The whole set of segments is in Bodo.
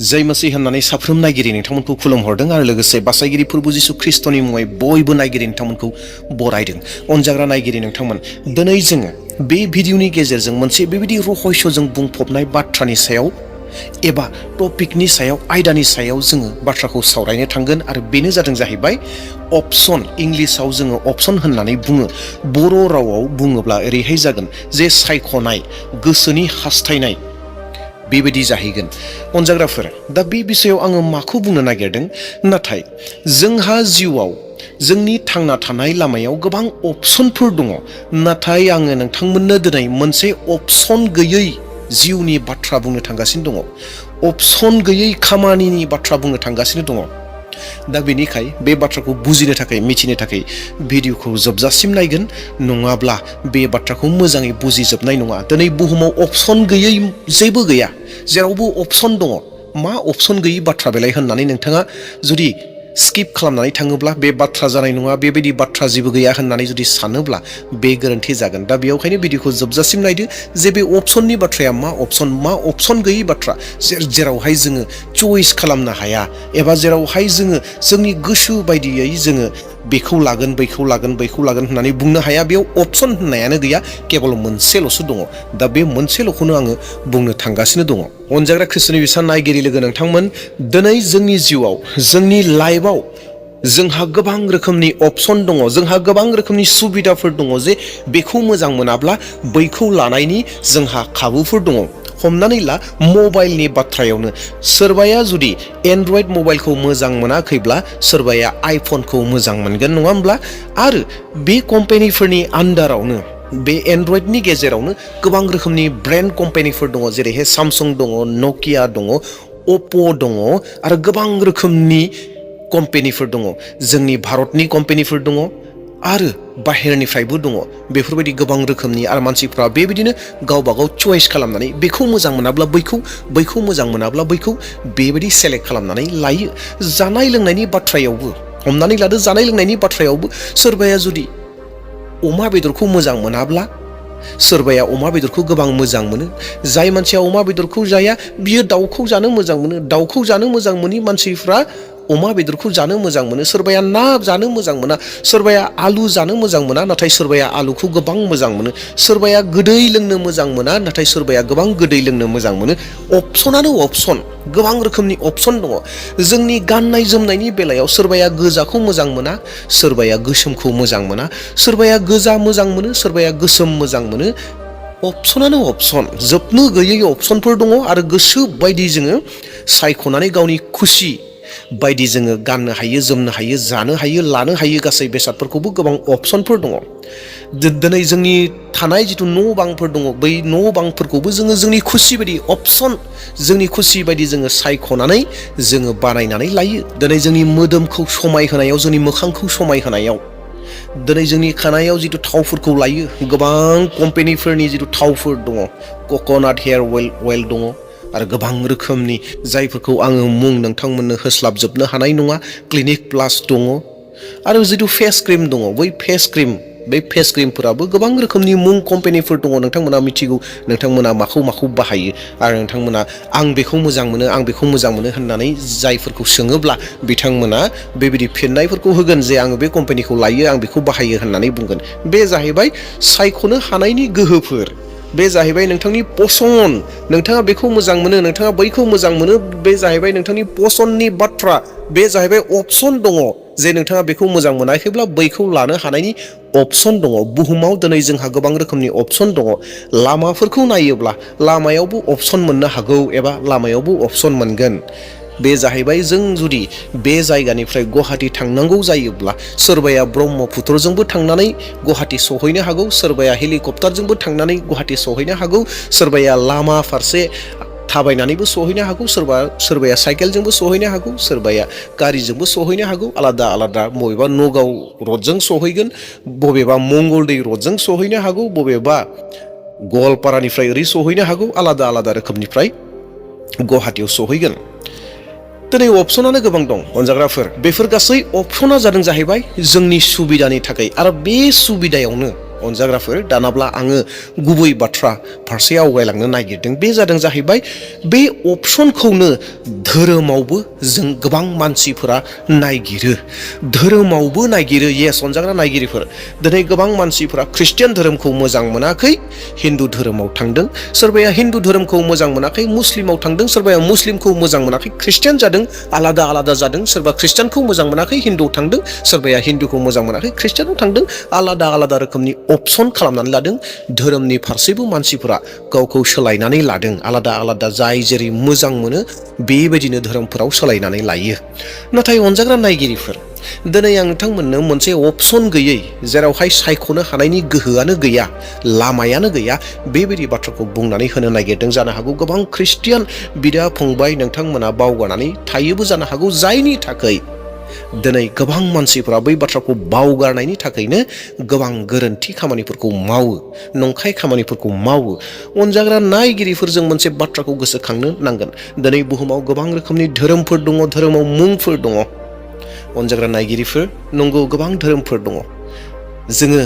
जय मसीह होननानै साफ्रोम नायगिरि नोंथांमोनखौ खुलुमहरदों आरो लोगोसे बासायगिरि प्रभु जिसु ख्रिस्टनि मुङै बयबो नायगिरि नोंथांमोनखौ बरायदों। अनजाग्रा नायगिरि नोंथांमोन, दिनै जोङो बे भिडिअनि गेजेरजों मोनसे बेबायदि रहस्यजों बुंफबनाय बाथ्रानि सायाव एबा टपिकनि सायाव आयदानि सायाव जोङो बाथ्राखौ सावरायनो थांगोन आरो बेनो जादों जाहैबाय अपसन। इंलिसाव जोङो अपसन होननानै बुङो, बर' रावाव बुङोब्ला ओरैहाय जागोन जे सायख'नाय, गोसोनि हास्थायनाय बेबायदि जाहैगोन। अनजाग्राफोर, दा बे बिषयाव आङो माखौ बुंनो नागिरदों, नाथाय जोंहा जिउआव जोंनि थांना थानाय लामायाव गोबां अपसनफोर दङ, नाथाय आङो नोंथांमोननो दिनै मोनसे अपसन गैयै जिउनि बाथ्रा बुंनो थांगासिनो दङ, अपसन गैयै खामानिनि बाथ्रा बुंनो थांगासिनो दङ। दा बेनिखाय बे बाथ्राखौ बुजिनो थाखाय, मिथिनो थाखाय भिडिअखौ जोबजासिम नायगोन, नङाब्ला बे बाथ्राखौ मोजाङै बुजिजोबनाय नङा। दिनै बुहुमाव अपसन गैयै जेबो गैया, जेरावबो अपसन दङ। मा अपसन गैयै बाथ्रा बेलाय होननानै नोंथाङा जुदि स्किप खालामनानै थाङोब्ला बे बाथ्रा जानाय नङा, बेबायदि बाथ्रा जेबो गैया होननानै जुदि सानोब्ला बे गोरोन्थि जागोन। दा बेयावखायनो भिडिअखौ जोबजासिम नायदो जे बे अपसननि बाथ्राया मा अपसन गैयै बाथ्रा, जेरावहाय जोङो चइस खालामनो हाया एबा जेरावहाय जोङो जोंनि गोसो बायदियै जोङो बेखौ लागोन, बैखौ लागोन, बैखौ लागोन होननानै बुंनो हाया। बेयाव अपसन होननायानो गैया, केबल मोनसेल'सो दङ। दा बे मोनसेल'खौनो आङो बुंनो थांगासिनो दङ। अनजाग्रा ख्रिस्टनि बिसा नायगिरि लोगो नोंथांमोन, दिनै जोंनि जिउआव, जोंनि लाइफआव जोंहा गोबां रोखोमनि अपसन दङ, जोंहा गोबां रोखोमनि सुबिदाफोर दङ जे बेखौ मोजां मोनाब्ला बैखौ लानायनि जोंहा खाबुफोर दङ। हमनानै ला मबाइलनि बाथ्रायावनो, सोरबाया जुदि एन्ड्रइड मबाइलखौ मोजां मोनाखैब्ला सोरबाया आइफनखौ मोजां मोनगोन, नङा होमब्ला? आरो बे कम्पानिफोरनि आन्डारावनो, बे एन्ड्रइडनि गेजेरावनो गोबां रोखोमनि ब्रेन्ड कम्पानिफोर दङ, जेरैहाय सामसुं दङ, नकिया दङ, अप्प' दङ आरो गोबां रोखोमनि कम्पानिफोर दङ। जोंनि भारतनि कम्पानिफोर दङ आरो बाहेरनिफ्रायबो दङ। बेफोरबायदि गोबां रोखोमनि, आरो मानसिफ्रा बेबायदिनो गावबा गाव चइस खालामनानै बेखौ मोजां मोनाब्ला बैखौ मोजां मोनाब्ला बैखौ बेबायदि सेलेक्ट खालामनानै लायो। जानाय लोंनायनि बाथ्रायावबो, हमनानै लादो जानाय लोंनायनि बाथ्रायावबो, सोरबाया जुदि अमा बेदरखौ मोजां मोनाब्ला सोरबाया अमा बेदरखौ गोबां मोजां मोनो। जाय मानसिया अमा बेदरखौ जाया बियो दाउखौ जानो मोजां मोनो। दाउखौ जानो मोजां मोनि मानसिफ्रा अमा बेदरखौ जानो मोजां मोनो। सोरबाया ना जानो मोजां मोना, सोरबाया आलु जानो मोजां मोना, नाथाय सोरबाया आलुखौ गोबां मोजां मोनो। सोरबाया गोदै लोंनो मोजां मोना, नाथाय सोरबाया गोबां गोदै लोंनो मोजां मोनो। अपसनानो अपसन, गोबां रोखोमनि अपसन दङ। जोंनि गाननाय जोमनायनि बेलायाव सोरबाया गोजाखौ मोजां मोना, सोरबाया गोसोमखौ मोजां मोना, सोरबाया गोजा मोजां मोनो, सोरबाया गोसोम मोजां मोनो। अपसनानो अपसन, जोबनो गैयै अपसनफोर दङ आरो गोसो बायदि जोङो सायख'नानै गावनि खुसि बायदि जोङो गाननो हायो, जोमनो हायो, जानो हायो, लानो हायो। गासै बेसादफोरखौबो गोबां अपसनफोर दङ। दिनै जोंनि थानाय जिथु न' बांफोर दङ, बै न' बांफोरखौबो जोङो जोंनि खुसि बायदि अपसन, जोंनि खुसि बायदि जोङो सायख'नानै जोङो बानायनानै लायो। दिनै जोंनि मोदोमखौ समायहोनायाव, जोंनि मोखांखौ समायहोनायाव, दिनै जोंनि खानायाव जिथु थावफोरखौ लायो, गोबां कम्पानिफोरनि जिथु थावफोर दङ, कक'नाट हेयार अइल दङ आरो गोबां रोखोमनि, जायफोरखौ आङो मुं नोंथांमोननो होस्लाबजोबनो हानाय नङा। क्लिनिक प्लास दङ आरो जिथु फेस क्रिम दङ, बै फेस क्रिमफोराबो गोबां रोखोमनि मुं कम्पानिफोर दङ। नोंथांमोना मिथिगौ, नोंथांमोना माखौ बाहायो आरो नोंथांमोना आं बेखौ मोजां मोनो, आं बेखौ मोजां मोनो होननानै जायफोरखौ सोङोब्ला बिथांमोना बेबायदि फिननायफोरखौ होगोन जे आङो बे कम्पानिखौ लायो, आं बेखौ बाहायो होननानै बुंगोन। बे जाहैबाय सायख'नो हानायनि गोहोफोर, बे जाहैबाय नोंथांनि पसन, नोंथाङा बेखौ मोजां मोनो, नोंथाङा बैखौ मोजां मोनो, बे जाहैबाय नोंथांनि पसननि बाथ्रा। बे जाहैबाय अपसन दङ जे नोंथाङा बेखौ मोजां मोनाखैब्ला बैखौ लानो हानायनि अपसन दङ। बुहुमाव दिनै जोंहा गोबां रोखोमनि अपसन दङ। लामाफोरखौ नायोब्ला लामायावबो अपसन मोननो हागौ एबा लामायावबो अपसन मोनगोन। बे जाहैबाय जों जुदि बे जायगानिफ्राय गुवाहाटि थांनांगौ जायोब्ला सोरबाया ब्रह्मपुत्रजोंबो थांनानै गुवाहाटि सहैनो हागौ, सोरबाया हेलिकप्टारजोंबो थांनानै गुवाहाटि सहैनो हागौ, सोरबाया लामा फारसे थाबायनानैबो सहैनो हागौ, सोरबाया साइकेलजोंबो सहैनो हागौ, सोरबाया गारिजोंबो सहैनो हागौ। आलादा आलादा, बबेबा नगाव रडजों सहैगोन, बबेबा मंगलदै रडजों सहैनो हागौ, बबेबा गवालपारानिफ्राय ओरै सहैनो हागौ। आलादा आलादा रोखोमनिफ्राय गुवाहाटियाव सहैगोन। दिनै अपसनानो गोबां दं अनजाग्राफोर। बेफोर गासै अपसना जादों जाहैबाय जोंनि सुबिदानि थाखाय, आरो बे सुबिदायावनो अनजाग्राफोर दानाब्ला आङो गुबै बाथ्रा फारसे आवगायलांनो नागिरदों। बे जादों जाहैबाय बे अपसनखौनो धोरोमावबो जों गोबां मानसिफोरा नायगिरो, धोरोमावबो नायगिरो। येस, अनजाग्रा नायगिरिफोर, दिनै गोबां मानसिफोरा ख्रिस्टियान धोरोमखौ मोजां मोनाखै, हिन्दु धोरोमाव थांदों। सोरबाया हिन्दु धोरोमखौ मोजां मोनाखै, मुस्लिमाव थांदों। सोरबाया मुस्लिमखौ मोजां मोनाखै, ख्रिस्टियान जादों, आलादा आलादा जादों। सोरबा ख्रिस्टियानखौ मोजां मोनाखै, हिन्दुआव थांदों। सोरबाया हिन्दुखौ मोजां मोनाखै, ख्रिस्टियानाव थांदों। आलादा आलादा रोखोमनि अपसन खालामनानै लादों। धोरोमनि फारसेबो मानसिफोरा गावखौ सोलायनानै लादों। आलादा आलादा जाय जेरै मोजां मोनो बेबायदिनो धोरोमफोराव सोलायनानै लायो। नाथाय अनजाग्रा नायगिरिफोर, दिनै आं नोंथांमोननो मोनसे अपसन गैयै, जेरावहाय सायख'नो हानायनि गोहोआनो गैया, लामायानो गैया, बेबायदि बाथ्राखौ बुंनानै होनो नागिरदों। जानो हागौ गोबां ख्रिस्टियान बिदा फंबाय नोंथांमोना बावगारनानै थायोबो जानो हागौ, जायनि थाखाय दिनै गोबां मानसिफोरा बै बाथ्राखौ बावगारनायनि थाखायनो गोबां गोरोन्थि खामानिफोरखौ मावो, नंखाय खामानिफोरखौ मावो। अनजाग्रा नायगिरिफोरजों मोनसे बाथ्राखौ गोसोखांनो नांगोन। दिनै बुहुमाव गोबां रोखोमनि धोरोमफोर दङ, धोरोमाव मुंफोर दङ। अनजाग्रा नायगिरिफोर, नंगौ गोबां धोरोमफोर दङ। जोङो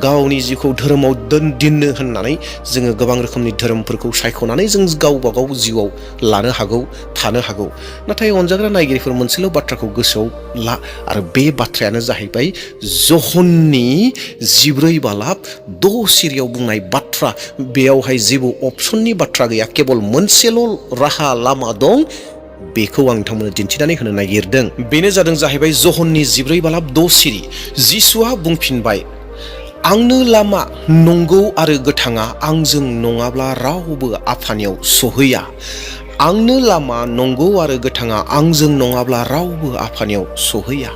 गावनि जिउखौ धोरोमाव दोनदिननो होननानै जोङो गोबां रोखोमनि धोरोमफोरखौ सायख'नानै जों गावबा गाव जिउआव लानो हागौ, थानो हागौ। नाथाय अनजाग्रा नायगिरिफोर, मोनसेल' बाथ्राखौ गोसोआव ला, आरो बे बाथ्रायानो जाहैबाय ज'हननि 14:6 सिरियाव बुंनाय बाथ्रा। बेयावहाय जेबो अपसननि बाथ्रा गैया, केबल मोनसेल' राहा लामा दं। बेखौ आं नोंथांमोननो दिन्थिनानै होनो नागिरदों। बेनो जाहैबाय ज'हननि 14:6 सिरि। जिसुआ बुंफिनबाय, आंनो लामा, नंगौ आरो गोथाङा, आंजों नङाब्ला रावबो आफानियाव सहैया। आंनो लामा, नंगौ आरो गोथाङा, आंजों नङाब्ला रावबो आफानियाव सहैया।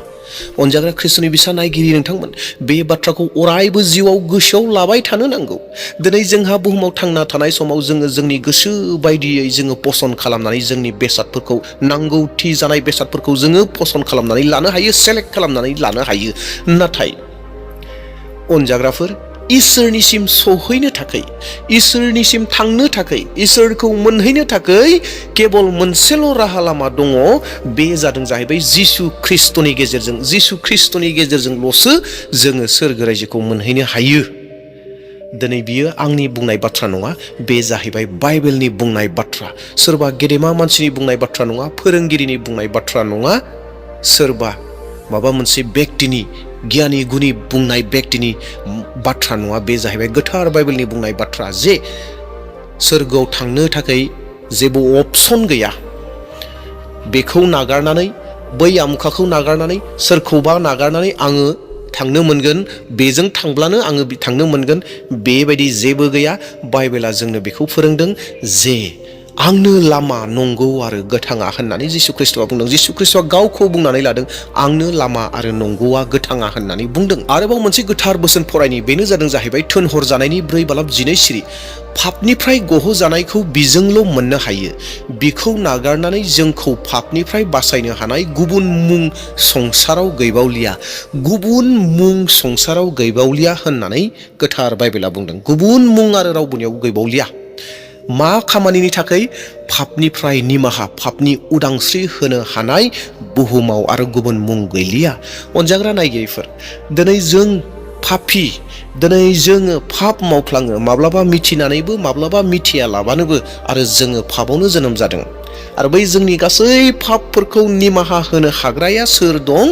अनजाग्रा ख्रिस्ट'नि बिसा नायगिरि नोंथांमोन, बे बाथ्राखौ अरायबो जिउआव गोसोआव लाबाय थानो नांगौ। दिनै जोंहा बुहुमाव थांना थानाय समाव जोङो जोंनि गोसो बायदियै जोङो पसन्द खालामनानै जोंनि बेसादफोरखौ, नांगौथि जानाय बेसादफोरखौ जोङो पसन्द खालामनानै लानो हायो, सेलेक्ट खालामनानै लानो हायो। नाथाय अनजाग्राफोर, इसोरनिसिम सहैनो थाखाय, इसोरनिसिम थांनो थाखाय, इसोरखौ मोनहैनो थाखाय केबल मोनसेल' राहा लामा दङ। बे जाहैबाय जिसु ख्रिस्ट'नि गेजेरजों। जिसु ख्रिस्ट'नि गेजेरजोंल'सो जोङो सोरगो रायजोखौ मोनहैनो हायो। दिनै बियो आंनि बुंनाय बाथ्रा नङा, बे जाहैबाय बाइबेलनि बुंनाय बाथ्रा। सोरबा गेदेमा मानसिनि बुंनाय बाथ्रा नङा, फोरोंगिरिनि बुंनाय बाथ्रा नङा, सोरबा माबा मोनसे बेक्तिनि, गियानि गुनि बुंनाय बेक्तिनि बाथ्रा नङा। बे जाहैबाय गोथार बाइबेलनि बुंनाय बाथ्रा, जे सोरगोआव थांनो थाखाय जेबो अपसन गैया। बेखौ नागारनानै, बै आमुखाखौ नागारनानै, सोरखौबा नागारनानै आङो थांनो मोनगोन, बेजों थांब्लानो आङो थांनो मोनगोन, बेबायदि जेबो गैया। बाइबेला जोंनो बेखौ फोरोंदों जे आंनो लामा, नंगौ आरो गोथाङा होननानै जिसु ख्रिस्ट'आ बुंदों। जिसु ख्रिस्ट'आ गावखौ बुंनानै लादों, आंनो लामा आरो नंगौआ गोथाङा होननानै बुंदों। आरोबाव मोनसे गोथार बोसोन फरायनि, बेनो जाहैबाय थोनहरजानायनि 4:2 सिरि। पापनिफ्राय गहोजानायखौ बिजोंल' मोननो हायो। बिखौ नागारनानै जोंखौ पापनिफ्राय बासायनो हानाय गुबुन मुं संसाराव गैबावलिया। गुबुन मुं संसाराव गैबावलिया होननानै गोथार बाइबेला बुंदों। गुबुन मुं आरो रावबोनियाव गैबावलिया। मा खामानिनि थाखाय? पापनिफ्राय निमाहा, पापनि उदांस्रि होनो हानाय बुहुमाव आरो गुबुन मुं गैलिया। अनजाग्रा नायगिरिफोर, दिनै जों पापी, दिनै जोङो पाप मावफ्लाङो, माब्लाबा मिथिनानैबो, माब्लाबा मिथियालाबानोबो, आरो जोङो पापआवनो जोनोम जादों। आरो बै जोंनि गासै पापफोरखौ निमाहा होनो हाग्राया सोर दं?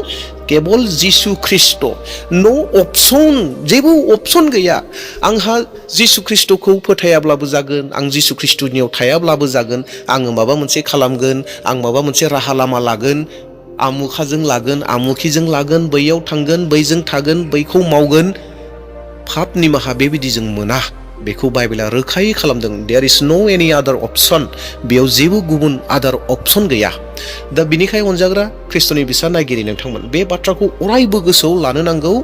केबल जिसु ख्रिस्ट'। नो अपसन, जेबो अपसन गैया। आंहा जिसु ख्रिस्ट'खौ फोथायाब्लाबो जागोन, आं जिसु ख्रिस्ट'नियाव थायाब्लाबो जागोन, आङो माबा मोनसे खालामगोन, आं माबा मोनसे राहा लामा लागोन, आमुखाजों लागोन, आमुखिजों लागोन, बैयाव थांगोन, बैजों थागोन, बैखौ मावगोन। पाप निमाहा बेबायदि जों मोना। बेखौ बाइबेला रोखायै खालामदों। देयर इज नो एनि आदार अपसन। बेयाव जेबो गुबुन आदार अपसन गैया। दा बिनिखाय अनजाग्रा ख्रिस्ट'नि बिसा नायगिरि नोंथांमोन, बे बाथ्राखौ अरायबो गोसोआव लानो नांगौ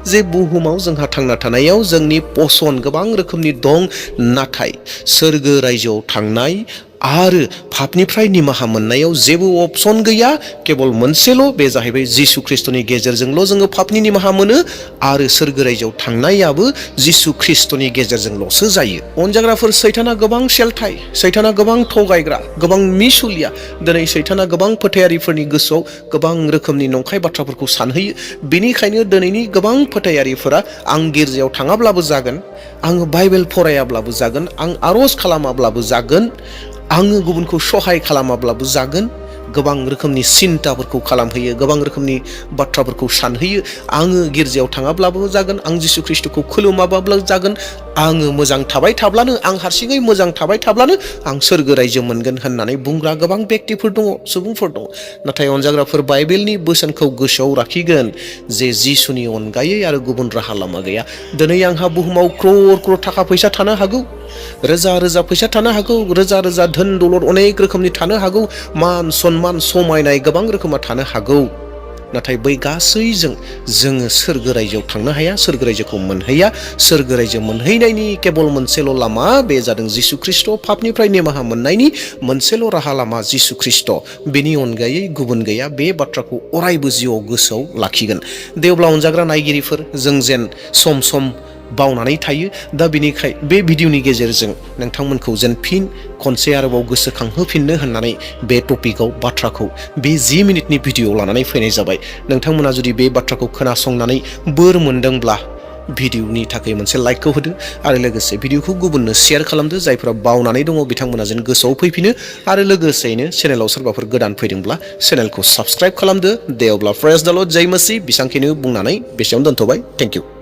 जे बुहुमाव जोंहा थांना थानायाव जोंनि पसन गोबां रोखोमनि दं, नाथाय सोरगो रायजोआव थांनाय आरो पापनिफ्राय निमाहा मोननायाव जेबो अपसन गैया। केबल मोनसेल', बे जाहैबाय जिसु ख्रिस्ट'नि गेजेरजोंल' जोङो पापनि निमाहा मोनो, आरो सोरगो रायजोआव थांनायाबो जिसु ख्रिस्ट'नि गेजेरजोंल'सो जायो। अनजाग्राफोर, सैताना गोबां सेलथाय, सैताना गोबां थगायग्रा, गोबां मिसुलिया। दिनै सैताना गोबां फोथायारिफोरनि गोसोआव गोबां रोखोमनि नंखाय बाथ्राफोरखौ सानहैयो। बेनिखायनो दिनैनि गोबां फोथायारिफोरा, आं गिर्जायाव थाङाब्लाबो जागोन, आङो बाइबेल फरायाब्लाबो जागोन, आं आर'ज खालामाब्लाबो जागोन, आङो गुबुनखौ सहाय खालामाब्लाबो जागोन, गोबां रोखोमनि सिन्ताफोरखौ खालामहोयो, गोबां रोखोमनि बाथ्राफोरखौ सानहोयो। आङो गिर्जायाव थाङाब्लाबो जागोन, आं जिसु ख्रिस्ट'खौ खुलुमाब्लाबो जागोन, आङो मोजां थाबाय थाब्लानो, आं हारसिङै मोजां थाबाय थाब्लानो आं सोरगो रायजो मोनगोन होननानै बुंग्रा गोबां बेक्तिफोर दङ, सुबुंफोर दङ। नाथाय अनजाग्राफोर बाइबेलनि बोसोनखौ गोसोआव लाखिगोन जे जिसुनि अनगायै आरो गुबुन राहा लामा गैया। दिनै आंहा बुहुमाव क्रर क्रर थाखा फैसा थानो हागौ, रोजा रोजा फैसा थानो हागौ, रोजा रोजा धोन दौलत अनेक रोखोमनि थानो हागौ, मान सन्मान समायनाय गोबां रोखोमा थानो हागौ। नाथाय बै गासैजों जोङो सोरगो रायजोआव थांनो हाया, सोरगो रायजोखौ मोनहैया। सोरगो रायजो मोनहैनायनि केबल मोनसेल' लामा, बे जादों जिसु ख्रिस्ट'। पापनिफ्राय निमाहा मोननायनि मोनसेल' राहा लामा जिसु ख्रिस्ट'। बेनि अनगायै गुबुन गैया। बे बाथ्राखौ अरायबो जिउआव गोसोआव लाखिगोन। दे अब्ला अनजाग्रा नायगिरिफोर, जों जेन सम सम बावनानै थायो। दा बिनिखाय बे भिडिअनि गेजेरजों नोंथांमोनखौ जेन फिन खनसे आरोबाव गोसोखांहोफिननो होननानै बे टपिकआव बाथ्राखौ बे 10 मिनिटनि भिडिअ लानानै फैनाय जाबाय। नोंथांमोना जुदि बे बाथ्राखौ खोनासंनानै बोर मोनदोंब्ला भिडिअनि थाखाय मोनसे लाइकखौ होदो आरो लोगोसे भिडिअखौ गुबुननो शेयार खालामदो। जायफोरा बावनानै दङ बिथांमोना जेन गोसोआव फैफिनो आरो लोगोसेयैनो चेनेलाव सोरबाफोर गोदान फैदोंब्ला चेनेलखौ साबस्क्राइब खालामदो। दे अब्ला प्रेज द लर्ड, जय मसीह, बेसांखिनि बुंनानै बेसेयावनो दोनथ'बाय। Thank you.